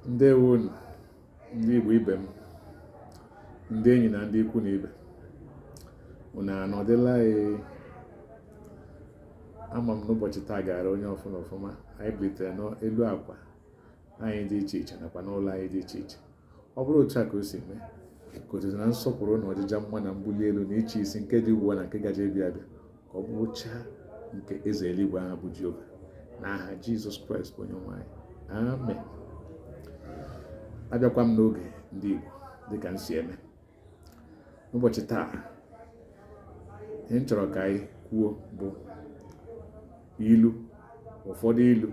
Ndewonu ndị Igbo ibe m, ndị enyi na ndị ikwu na ibe. Unu anọdịla ee? Ama m n'ụbọchị taa gara onye ọfụna ọfụma. Anyị bilitere n'elu akwa anyị dị iche iche nakwa n'ụlọ anyị dị iche iche. Ọ bụrụ otu a ka o si mee, ka otuto na nsọpụrụ na ọjịja mma na mbuli elu na ịchị isi nke dị ugbu a na nke gaje ịbịa abịa ka ọ bụrụchaa nke eze eluigwe ahụ bụ Jehova, n'aha Jizọs Kraịst bụ onye nwe anyị, amen. Abịakwa m n'oge ndị Igbo dịka m si eme n'ụbọchị taa. Ihe m chọrọ ka anyị kwuo bụ ilu, ụfọdụ ilu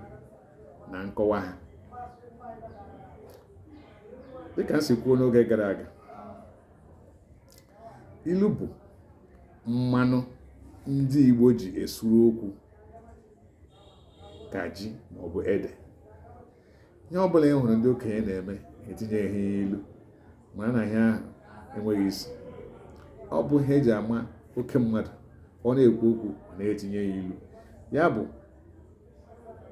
na nkọwa ha. Dịka m si kwuo n'oge gara aga, ilu bụ mmanụ ndị Igbo ji esuru okwu ka ji maọbụ ede. Ihe ọbụla ị hụrụ ndị okenye na-eme etinyeghị ilu, mara na ihe ahụ enweghị isi. Ọ bụ ihe eji ama oke mmadụ, ọ na-ekwu okwu ọ na-etinye ya ilu. Ya bụ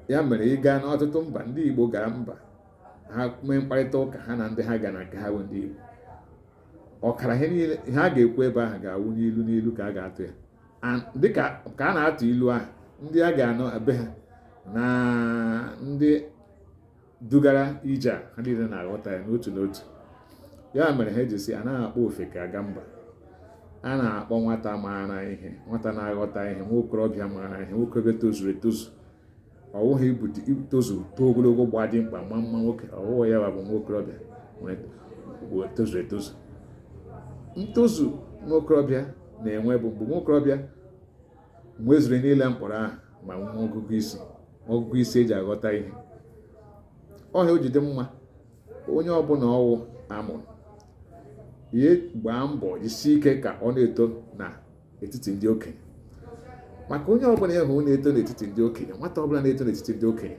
ya mere ị gaa n'ọtụtụ mba ndị Igbo gara mba ha mee mkparịta ụka ha na ndị ha ga na nke ha bụ ndị Igbo, ọkara ihe niile ihe a ga-ekwu ebe ahụ ga-awụ n'ilu, n'ilu ka a ga-atụ ya. Dịka ka a na-atụ ilu ahụ, ndị a ga-anọ ebe ha na ndị dugara ije a, ha niile na-aghọta ya n'otu n'otu. Ya mere ha ji sị anaghị akpọ ofeke aga mba, a na-akpọ nwata maara ihe, nwata na-aghọta ihe, nwa okorobịa maara ihe, nwa okorobịa tozuru etozu. Ọ wụghị ibu tozu too ogologo, gbaa dị mkpa, ma mma nwoke, ọ wụghị ya bụ nwa okorobịa nwere tozu etozu. Ntozu nwa okorobịa na-enwe bụ mgbe nwa okorobịa nwezuru niile mkpọrọ ahụ ma nwee ọgụgụ isi, ọgụgụ isi eji aghọta ihe. Ọhịa o ji dị mma onye ọbụla ọwụ amụrụ ihe gbaa mbọ jisie ike ka ọ na-eto n'etiti ndị okenye, maka onye ọbụla ịhụ na-eto n'etiti ndị okenye, nwata ọbụla na-eto n'etiti ndị okenye,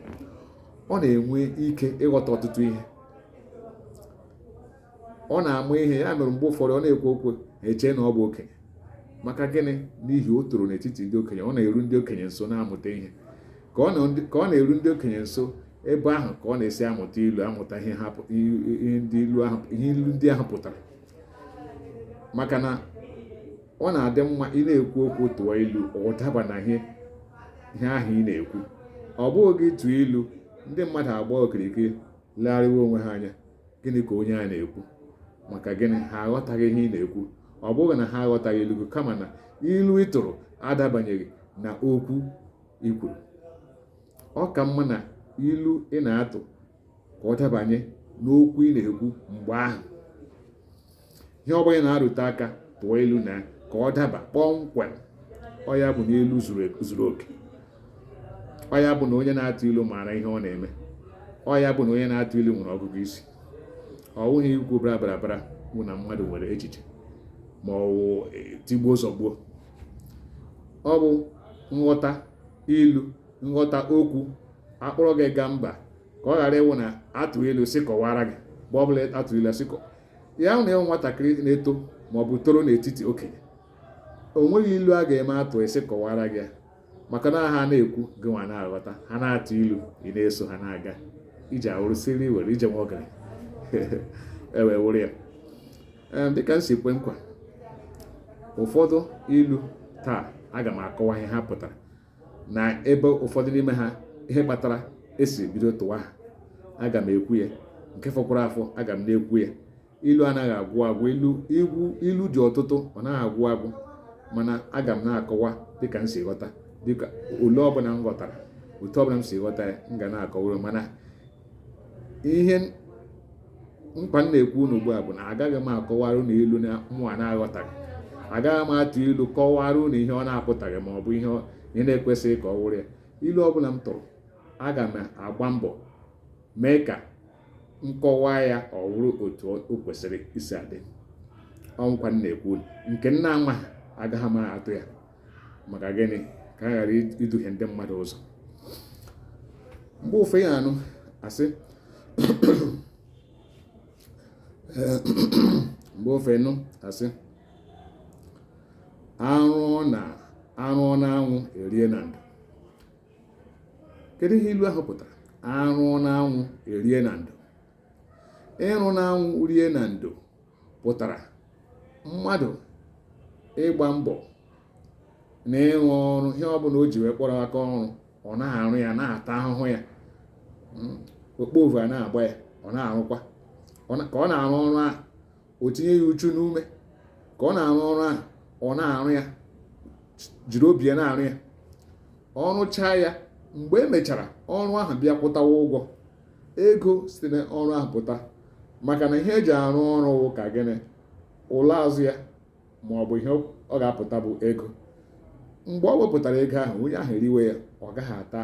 ọ na-enwe ike ịghọta ọtụtụ ihe, ọ na-amụ ihe. Ya mere mgbe ụfọdụ ọ na-ekwu okwu, ha echee na ọ bụ okenye. Maka gịnị? N'ihi o toro n'etiti ndị okenye, ọ na-eru ndị okenye nso na-amụta ihe. Ka ọ na-eru ndị okenye nso ebe ahụ ka ọ na-esi amụta ilu, amụta ihe ilu ndị ahụ pụtara. Maka na ọ na-adị mma ị na-ekwu okwu tụọ ilu, ọ daba na ihe ahụ ị na-ekwu. Ọ bụghị gị tụọ ilu, ndị mmadụ agba okirikiri legharịwa onwe ha anya, gịnị ka onye a na-ekwu? Maka gịnị? Ha aghọtaghị ihe ị na-ekwu. Ọ bụghị na ha aghọtaghị ilu gị, kama na ilu ị tụrụ adabanyeghị na okwu ị kwuru. Ọ ka mma na ilu ị na-atụ ka ọ dabanye n'okwu ị na-ekwu. Mgbe ahụ ihe ọ bụla ị na-arụte aka tụọ ilu na ka ọ daba kpọmkwem. Ọ ya bụ na ilu zuru oke. Ọ ya bụ na onye na-atụ ilu maara ihe ọ na-eme. Ọ ya bụ na onye na-atụ ilu nwere ọgụgụ isi. Ọ wụghị ikwu bara bara bara bụ na mmadụ nwere echiche ma ọ wụ tigbuo zọgbuo. Ọ bụ nghọta ilu, nghọta okwu. Akpọrọ gị gaa mba, ka ọ ghara ịwụ na atụ ilu sị kọwara gị. Mgbe ọ bụla atụ ilu sị ya na ịhụ nwatakịrị na-eto ma ọ bụ toro n'etiti okenye, o nweghị ilu a ga-eme atụ esi kọwara gị ya, maka na ha na-ekwu, gị nwa na-aghọta. Ha na-atụ ilu, ị na-eso ha na-aga ije, awụrụ siri were ije nwa ọgaranya ewe wụrụ ya. Dịka m si kwe nkwa, ụfọdụ ilu taa aga m akọwa ihe ha pụtara na ebe ụfọdụ n'ime ha, ihe kpatara esi bido tụwa ha, aga m ekwu ya. Nke fọkwara afọ, aga m na-ekwu ya. Ilu anaghị agwụ agwụ. Ilu dị ọtụtụ, ọ naghị agwụ agwụ, mana aga m na-akọwa dịka m si ghọta, dịka ole ọbụla m ghọtara, otu ọbụla m si ghọta ya, m ga na-akọwara. Mana ihe nkwa m na-ekwu unu ugbu a bụ na agaghị m akọwara unu ilu na mụnwa na-aghọtaghị. Agaghị m atụ ilu kọwara unu ihe ọ na-apụtaghị ma ọ bụ ihe na-ekwesịghị ka ọ wụrụ ya. Ilu ọbụla m tụrụ, aga m agba mbọ mee ka nkọwa ya ọ wụrụ otu o kwesịrị isi adị. Ọ nkwa m na-ekwu. Nke nna ama agaghị m atụ ya. Maka gịnị? Ka a ghara iduhie ndị mmadụ ụzọ. Mgbe ụfọdụ ya anụ asị, mgbe ofe nụ asị arụọ na anwụ erie na ndo. Kedu ihe ilu ahụ pụtara? Arụọ n'anwụ erie na ndo. Ịrụ n'anwụ rie na ndo pụtara mmadụ ịgba mbọ na ịrụ ọrụ, ihe ọbụla o ji wee kpọrọ aka ọrụ, ọ na-arụ ya, na-ata ahụhụ ya. Okpovu a na-agba ya, ọ na-arụkwa. Ka ọ na-arụ ọrụ ahụ, o tinye ya uchu n'ume. Ka ọ na-arụ ọrụ ahụ, ọ na-arụ ya jiri obi ya na-arụ ya. Ọ rụchaa ya, mgbe e mechara ọrụ ahụ bịa kwụtawa ụgwọ, ego site n'ọrụ ahụ pụta, maka na ihe eji arụ ọrụ wụ ka gịnị, ụlọ azụ ya ma ọ bụ ihe ọ ga-apụta bụ ego. Mgbe ọ wepụtara ego ahụ, onye ahụ eriwe ya, ọ gaghị ata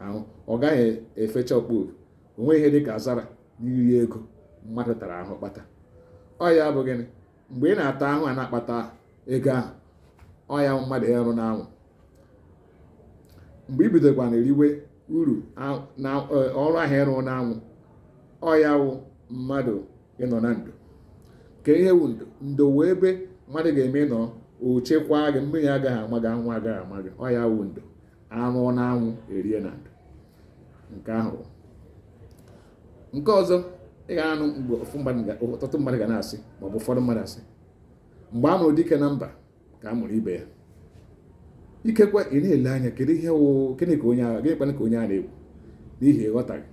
ahụ, ọ gaghị efecha okpovu. O nweghị ihe dị ka azara n'iri ego mmadụ tara ahụ kpata. Ọ ya bụ gịnị, mgbe ị na-ata ahụ a na-akpata ego ahụ, ọ ya mmadụ ịrụ n'anwụ. Mgbe i bidokwa na-eriwe uru na ọrụ ahụ ịrụ n'anwụ, ọ ya wụ mmadụ ịnọ na ndo. Ka ihe wụ ndo, ndo wee ebe mmadụ ga-eme ịnọrọ o chekwaa gị, mmiri agaghị ama gị, anwụ agaghị ama gị. Ọ ya wụ ndo. Arụọ n'anwụ erie na ndo. Nke ahụ. Nke ọzọ ị ga-anụ mgbe ọtụtụ mmadụ ga na-asị, maọbụ ụfọdụ mmadụ asị, mgbe a mụrụ dike na mba ka a mụrụ ibe ya. Ikekwe ị na-ele anya, kedu ihe wụ, gịnị ka onye agha, gịnị kwanụ ka onye a na-ekwu, n'ihi ịghọtaghị.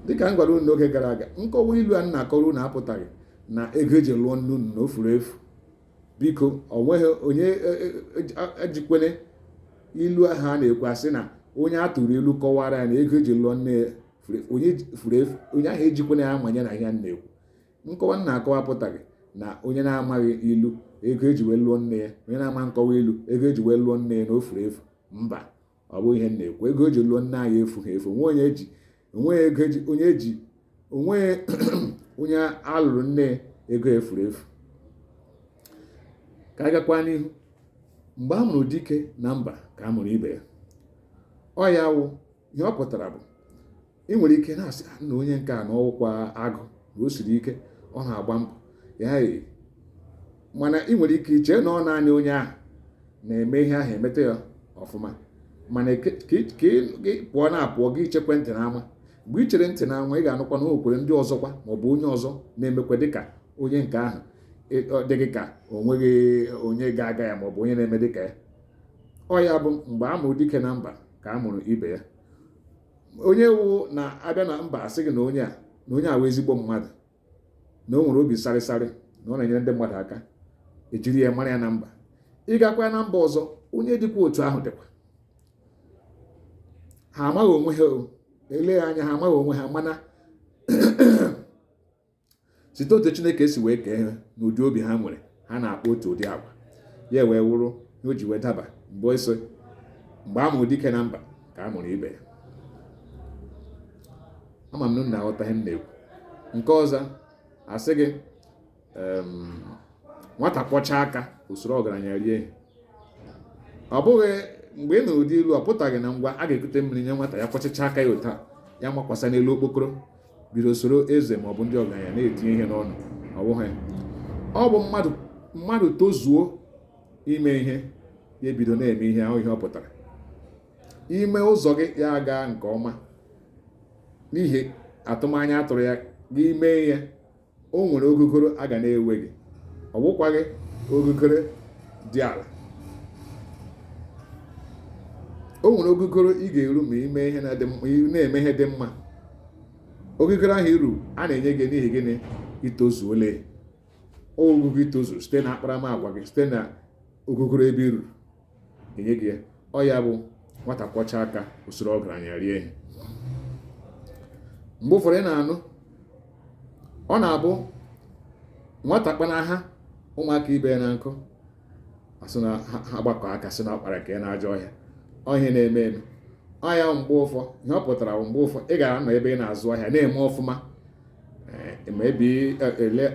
Dịka m gwara unu n'oge gara aga, nkọwa ilu a na-akọrọ unu apụtaghị na ego eji lụọ nne unu na o furu efu. Biko, o nweghị onye ejikwene ilu ahụ a na-ekwu asị na onye a tụrụ ilu kọwara ya na ego eji lụọ nne ya onye furu efu, onye ahụ ejikwene ya amanye na ihe a na-ekwu. Nkọwa m na-akọwa apụtaghị na onye na-amaghị ilu ego eji wee lụọ nne ya, onye na-ama nkọwa ilu ego eji wee lụọ nne ya na o furu efu. Mba, ọ bụghị ihe m na-ekwu. Ego eji lụọ nne anyị efughị efu. Onwe onye eji, onwe ego eji, onye eji, onwe onye alụrụ nne ego efuru efu. Ka anyị gakwa n'ihu. Mgbe a mụrụ dike na mba ka a mụrụ ibe ya. Ọ ya wụ ihe ọ pụtara bụ ị nwere ike na-asị na onye nke a na ọwụkwa agụ, na o siri ike, ọ na-agba mbọ ya, mana ị nwere ike iche na ọ naanị onye ahụ na-eme ihe ahụ emeta ya ọfụma. Mana ka ị pụọ na-apụọ gị ichekwa ntị n'ama, mgbe ị chere ntị n'ama, ị ga-anụkwa na o nwekwere ndị ọzọkwa maọbụ onye ọzọ na-emekwa dịka onye nke ahụ dị gị ka o nweghị onye ga-aga ya maọbụ onye na-eme dịka ya. Ọ ya bụ mgbe a mụrụ dike na mba ka a mụrụ ibe ya. Onye wụ na-abịa na mba asị gị na onye a na onye a wụ ezigbo mmadụ, na o nwere obi sarịsarị, na ọ na-enyere ndị mmadụ aka, ejiri ya mara ya na mba. Ị gakwa na mba ọzọ, onye dịkwa otu ahụ dịkwa. Ha amaghị onwe ha, eleghị anya ha amaghị onwe ha, mana site otu Chineke si wee kee ha n'ụdị obi ha nwere, ha na-akpa otu ụdị agwa. Ya wee wụrụ ihe o ji wee daba mgbe eso mgbe a mụrụ dike na mba ka a mụrụ ibe ya. Ama m na unu na-aghọta ihe m na-ekwu. Nke ọzọ asị gị, nwata kwọchaa aka o soro ọgaranya rie ihe. Ọ bụghị mgbe ị nụrụ ụdị ilu, ọ pụtaghị na ngwa a ga-ekute mmiri nye nwata ya kwọchacha aka ya otu a, ya makwasa n'elu okpokoro bido soro eze maọbụ ndị ọgaranya na-etinye ihe n'ọnụ. Ọ bụghị ya. Ọ bụ mmadụ tozuo ime ihe, ya ebido na-eme ihe ahụ ihe ọ pụtara. Ime ụzọ gị ya aga nke ọma n'ihi atụmanya atụrụ ya gị mee ya, o nwere ogogoro a ga na-ewe gị, ọ bụkwaghị ogogoro dị ala. O nwere ogogoro ị ga-eru ma ime ihe ị na-eme ihe dị mma. Ogogoro ahụ iru a na-enye gị n'ihi gịnị? Itozuole. Ogogo itozu site na akparamagwa gị, site na ogogoro ebe i ruru enye gị ya. Ọ ya bụ nwata kwọcha aka o soro ọgaranya rie ihe. Mgbe ụfọdụ ị na-anụ ọ na-abụ nwata kpanaha ụmụaka ibe ya na nkụ, asị na ha gbakọ aka sị na ọ kpara ka ya n'ajọ ọhịa. Ọ ihe na-eme eme. Ọ ya mgbe ụfọ ihe ọ pụtara bụ mgbe ụfọ ị ga-anọ ebe ị na-azụ ahịa na-eme ọfụma, ma ebe ele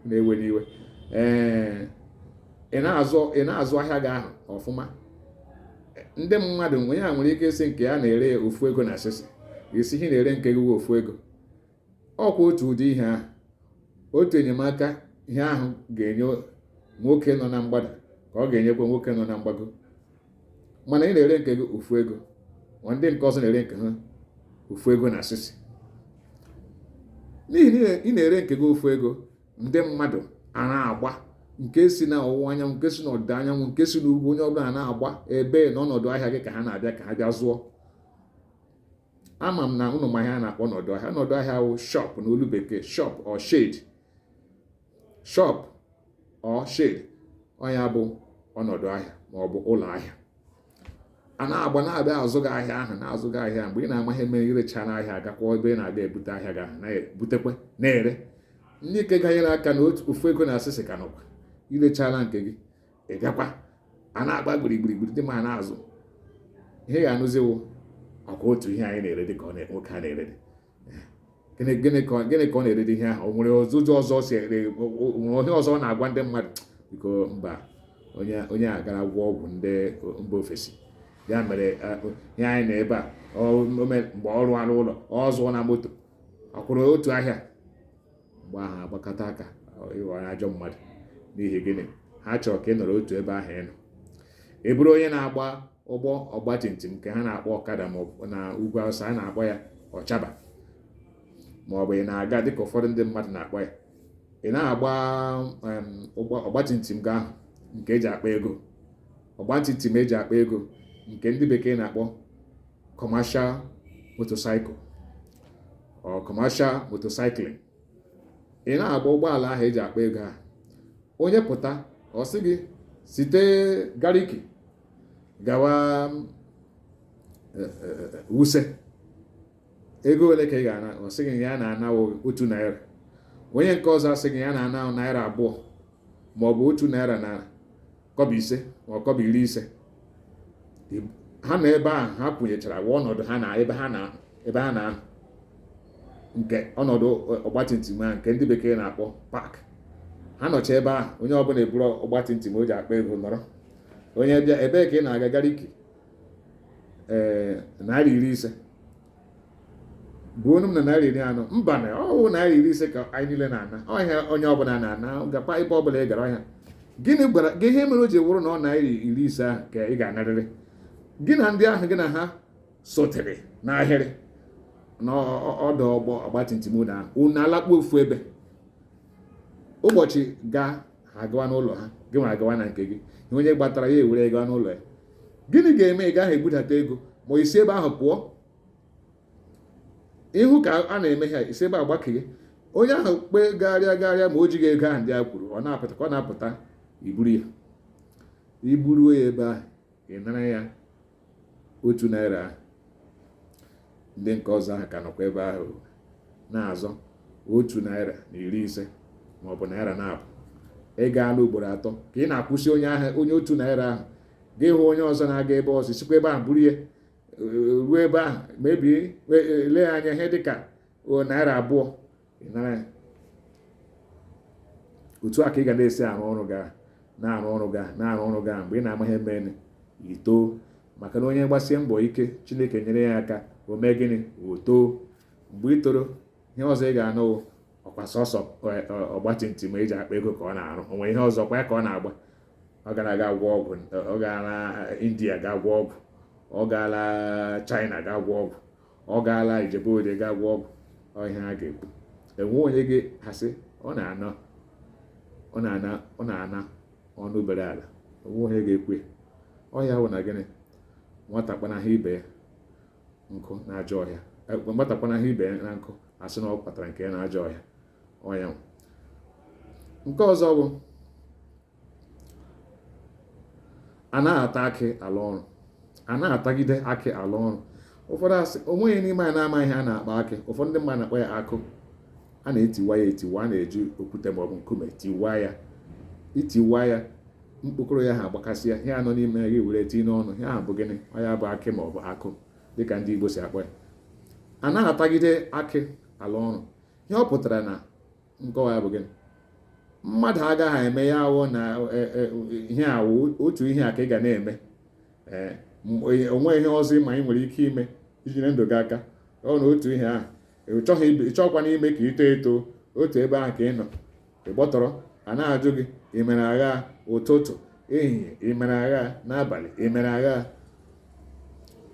na-ewe n'iwe, ee ị na-azụ ahịa gị ahụ ọfụma, ndị mmadụ onye a nwere ike ịsị nke ya na-ere ofu ego na asịsị esi ihe na-ere nke gị ofu ego. Ọkwa otu ụdị ihe ahụ, otu enyemaka ihe ahụ ga-enye nwoke nọ na mgbada ka ọ ga-enyekwa nwoke nọ na mgbago. Mana ị na-ere nke gị ofu ego, ma ndị nke ọzọ na-ere nke ha Ofu ego na sisi. N'ihi na ị na-ere nke gị ofu ego, ndị mmadụ a na-agba, nke si na ọwụwa anyanwụ, nke si n'ọdịda anyanwụ, nke si n'ugwu, onye ọbụla na-agba ebe n'ọnọdụ ahịa gị ka ha na-abịa ka ha bịa zụọ. Ama m na unu ma ihe a na-akpọ ọnọdụ ahịa. Ọnọdụ ahịa wụ shop n'olu bekee, shop or shade, shop or shade. Ọ ya bụ ọnọdụ ahịa ma ọ bụ ụlọ ahịa. A na-agba na-abịa azụ gị ahịa ahụ, na-azụ gị ahịa. Mgbe ị na-amaghị eme, irecha n'ahịa, agakwa ebe ị na-aga ebute ahịa gị ahụ, na-ebutekwe, na-ere. Ndị nke ganyere aka na otu ofu ego na asịsị ka nọkwa. Irechala nke gị, ị bịakwa, a na-agba gbirigbirigbiri, dị ma na-azụ ihe ga-anụziwo ọkwa otu ihe anyị na-ere dị ka nwoke a na-ere dị. Gịnị ka ọ na-ere dị ihe ahụ? O nwere ụzọ ọzọ si ere? O nwere ihe ọzọ ọ na-agwa ndị mmadụ? Biko mba, onye a gara gwọ ọgwụ ndị mba ofesi, ya mere ihe anyị na ebe a mgbe ọ rụọla ụlọ, ọ zụọ na moto, ọ kwụrụ otu ahịa. Mgbe ahụ agbakọta aka ịghọ ajọ mmadụ. N'ihi gịnị? Ha chọrọ ka ị nọrọ otu ebe ahụ ị nọ. Ị bụrụ onye na-agba ụgbọ ọgbatumtum nke ha na-akpọ ọkada, ma ọ bụ na ugwu Awụsa a na-akpọ ya ọchaba, ma ọ bụ ị na-aga dịka ụfọdụ ndị mmadụ na-akpọ ya, ị na-agba ụgbọ ọgbatumtum gị ahụ nke eji akpa ego, ọgbatumtum eji akpa ego nke ndị bekee na-akpọ commercial motorcycle or commercial motorcycling. Ị na-agba ụgbọala ahụ eji akpa ego ahụ, onye pụta ọ sị gị site Gariki gawa Wuse, ego ole ka ị ga-ana? Ọ sị gị ya na-ana 1 naira. Onye nke ọzọ asị gị ya na-ana naira 2 ma ọ bụ 1 naira na kọbọ 5 ma ọ kọbọ 50. Ha nọ ebe ahụ ha kwụnyechara ọnọdụ ha na ebe ha na ebe ha na nke ọnọdụ ọgbatumtum ha nke ndị bekee na-akpọ park. Ha nọcha ebe ahụ, onye ọbụla eburu ọgbatumtum o ji akpa ego nọrọ. Onye bịa, ebee ka ị na-aga? Gariki. Ee, naira 50 bụ onu m na naira 40. Mba, na ọ wụ naira 50 ka anyị niile na-ana ọhịa, onye ọbụla na-ana, gakwa ebe ọbụla ị gara ọhịa. Gịnị gwara gị ihe mere o ji wụrụ na ọ naira 50 ahụ ka ị ga-anarịrị? Gị na ndị ahụ gị na ha sotere n'ahịrị na ọdụ ọgbọ ọgbatumtum unu ahụ, unu alakpu ofu ebe. Ụbọchị gaa, ha agawa n'ụlọ ha, gị nwa agawa na nke gị. Ihe onye gbatara ya ewere gawa n'ụlọ ya. Gịnị ga-eme ị gaghị ebudata ego ma isi ebe ahụ pụọ? Ịhụ ka a na-eme ha, isi ebe a gbakee. Onye ahụ kpee gagharịa gagharịa, ma o jighị ego ahụ ndị a kwuru, ọ na-apụta ka ọ na-apụta, iburu ya, iburuo ya ebe ahụ, ị nara ya 1 naira ahụ. Ndị nke ọzọ ahụ ka nọkwa ebe ahụ na-azọ 1 naira na 50 ma ọ bụ naira 2. Ị gaala ugboro 3 ka ị na-akwụsị onye ahụ, onye 1 naira ahụ, gị hụ onye ọzọ na-aga ebe ọzọ, sikwa ebe ahụ buru ya ruo ebe ahụ, mebie lee anya ihe dịka naira 2, ị nara ya. Otu a ka ị ga na-esi arụ ọrụ gị, na-arụ ọrụ gị, na-arụ ọrụ gị. Mgbe ị na-amaghị eme itoo, maka na onye gbasie mbọ ike, Chineke nyere ya aka, o mee gịnị? O too. Mgbe ị toro, ihe ọzọ ị ga-anụ, ọkwa sọsọ ọgbatumtum eji akpa ego ka ọ na-arụ, o nwere ihe ọzọ kwa ya ka ọ na-agba? Ọ gara aga gwọ ọgwụ, ọ gaala India ga gwọ ọgwụ, ọ gaala China ga gwọ ọgwụ, ọ gaala Ijebu Ode ga gwọ ọgwụ. Ọ ihe a ga-ekwu, enwe onye ga-asị ọ na-ana ọ na-ana ọ na-ana ọnụ bere ala, onwe onye ga-ekwu ya. Ọ ya wụ na gịnị? Nwata kpanahụ ibe ya nkụ na ajọ ọhịa, nwata kpanahụ ibe ya na nkụ, asị na ọ kpatara nke ya na ajọ ọhịa. Ọ ya nke ọzọ bụ a na-ata akị ala ọrụ, a na-atagide akị ala ọrụ. Ụfọdụ asị onweghị n'ime anyị na-ama ihe a na-akpọ akị. Ụfọdụ ndị mmadụ na-akpọ ya akụ. A na-etiwa ya etiwa, a na-eji okwute maọbụ nkume tiwa ya. Itiwa ya, mkpokoro ya ha agbakasị ya, ihe anọ n'ime ya gị were tinye n'ọnụ. Ihe ahụ bụ gịnị? Ọ ya bụ akị maọbụ akụ dịka ndị Igbo si akpọ ya. A na-atagide akị ala ọrụ. Ihe ọ pụtara na nkọwa ya bụ gịnị? Mmadụ agaghị eme ya awụ na ihe awụ otu ihe a ka ị ga na-eme. Ee, onwe ihe ọzọ ịma ị nwere ike ime iji nyere ndụ gị aka, ọ na otu ihe ahụ ị chọghịkwana ime ka ito eto, otu ebe ahụ ka ị nọ. Ị gbọtọrọ, a na-ajụ gị, ị mere agha ụtụtụ, ehihie, ị mere agha n'abalị, ị mere agha.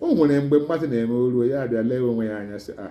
O nwere mgbe mmadụ na-eme o ruo, ya abịa lee onwe ya anya, sị, "A